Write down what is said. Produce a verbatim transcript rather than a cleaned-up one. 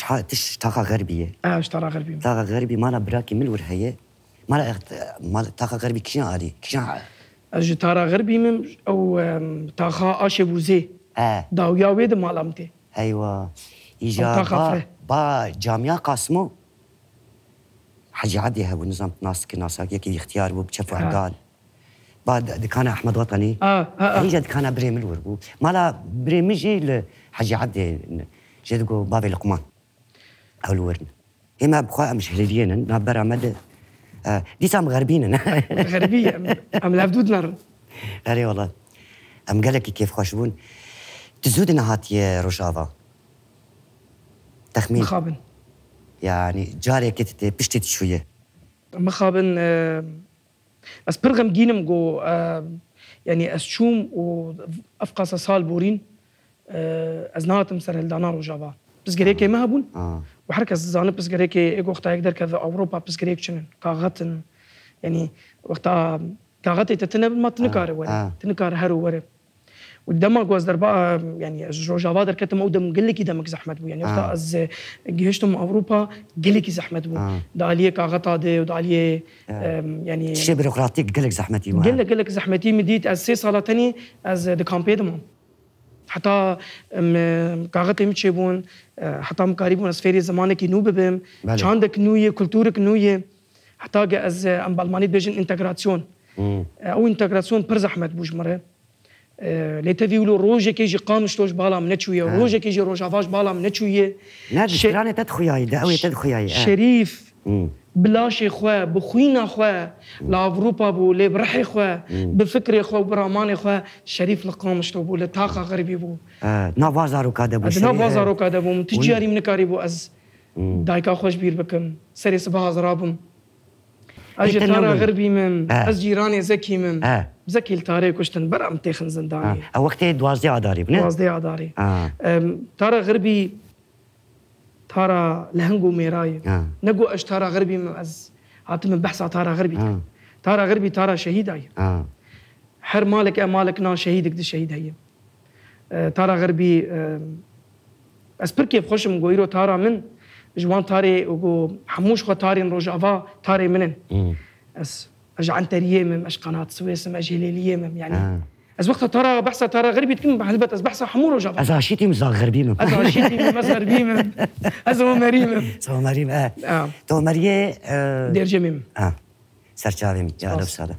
Çiha, tu ji taxa Xerbî ye? Ez ji Tara Xerbî me. Taxa Xerbî mala birakî min wir heye. Mala ext-, mal, taxa Xerbî kîjan alî, kîjan? Ez ji Tara Xerbî me, ew, em, taxa Aşê Bûzê. E, Dawiya wê de mala min tê. Eywa. Îja Ew taxa ba, fire. Ba Camîya Qasimo. Hecî Ebdê hebû, nizam nas ki, nasakiyekî îxtiyar bû, bi çefa Ha. dal. Ba d-, dikana Ehmed Wetanî. A, a, a. Hîja dikana birê min wir bû. Mala birê min jî li Hecî Ebdê, jê digo bavê Luqman. Ew li wir in. Ê me bi xwe em ji Hilêliyê nin, navbera me de, e, dîsa em Xerbî nin. Xerbî, em, em li hev dû dinerin. Erê wala. Em gelekî kêfxweş bûn. Tu zû de nehatiye Rojava? Texmîn. Mixabin. Yani carekê tu tê piştî tu çûye. Mixabin, e, ez pir xemgîn im ku, e, yani ez çûm û ev qasa sal borîn, e, ez nehatim serhildana Rojava. Pirsgirêkê me hebûn. Ah. Û her kes dizane pirsgirêkê ê wexta yek derkeve Ewropa pirsgirêk çi ne. Kaxet in. Yani wexta kaxetê te tune bin ma tu Ah, nikare were. Ah. Tu nikare here were. Û dema ku ez derba, yani ez ji Rojava derketim, ew dem gelekî demek zehmet bû. Yani wexta Ah. ez, e, gihiştim Ewropa, gelekî zehmet bû. Ah. Di aliyê kaxeta de û di aliyê, Ah. em, yani Tiştê bürokratîk gelek zehmetî bû, ha? Gelek, gelek zehmetî min dît. Ez sê sala tenî ez, e, di kampê de mam. Heta, em, e, kaxetê min çêbûn, e, heta min karîbûn ez fêrî zimanekî nû bibim. Belê. Çandek nû ye, kulturek nû ye. Heta ge ez, e, em bi almanî dibêjin întegrasyon. Hmm. E, ew întegrasyon pir zehmet bû ji min re. E, lê tevî wilo rojekê jî Qamişlo ji bala min neçûye. Ha. Rojekê jî Rojava ji bala min neçûye. Ne, di Şe- stranê te dixuyayî, di ewê te dixuyayî, e. Şerîf, Hmm. bi laşê xwe, bi xwîna xwe, li Ewropa bû, lê bi rihê xwe, bi fikrê xwe û bi ramanê xwe Şerîf li Qamişlo bû, li taxa Xerbî bû. E, nav va zaroka de bû, Ez di nav Şerîf, va e. zaroka de bûm, tu Û- carî min nikarîbû ez dayika xwe ji bîr bikim, serê sibeha ez rabim. Ez Ê, ji te Tara newin. Xerbî mim, E. ez cîranê Zekî mim, E. bi Zekî li tarê kuştin, bera min têxin Ha, zindanê. ew wextê duwazdeh Adarê bû, ne? Duwazdeh Adarê. Ha. Em, Tara Xerbî, Tara leheng û mêra ye. Ha. Ne ku ez ji Tara Xerbî me, ez hatim min behsa Tara Xerbî Ha. dikim. Tara Xerbî, Tara şehîda ye. Ha. Her malek e malek na şehîdek di şehîd heye. E, Tara Xerbî, e, ez pir kêfxweş im ku îro Tara min, ji wan tarê û ku hemû ji xwe tarên Rojava tarê min in. Hmm. Ez, ez ji Enteriyê mim, ez ji Qanat Swês im, ez ji Hilêliyê mim. Yani, Ha. ez wexta Tara, behsa Tara Xerbî dikim, helbet ez behsa hemû Rojava. Ez aşîtî mim, zan Xerbî mim. Ez aşîtî mim, ez Xerbî mim. Ez Omerî mim. Somerî mim, e. Ha. Tomeriyê, e, Dêrcemî mim. Ha. Serçavê min. Ya Spas. Reb sala.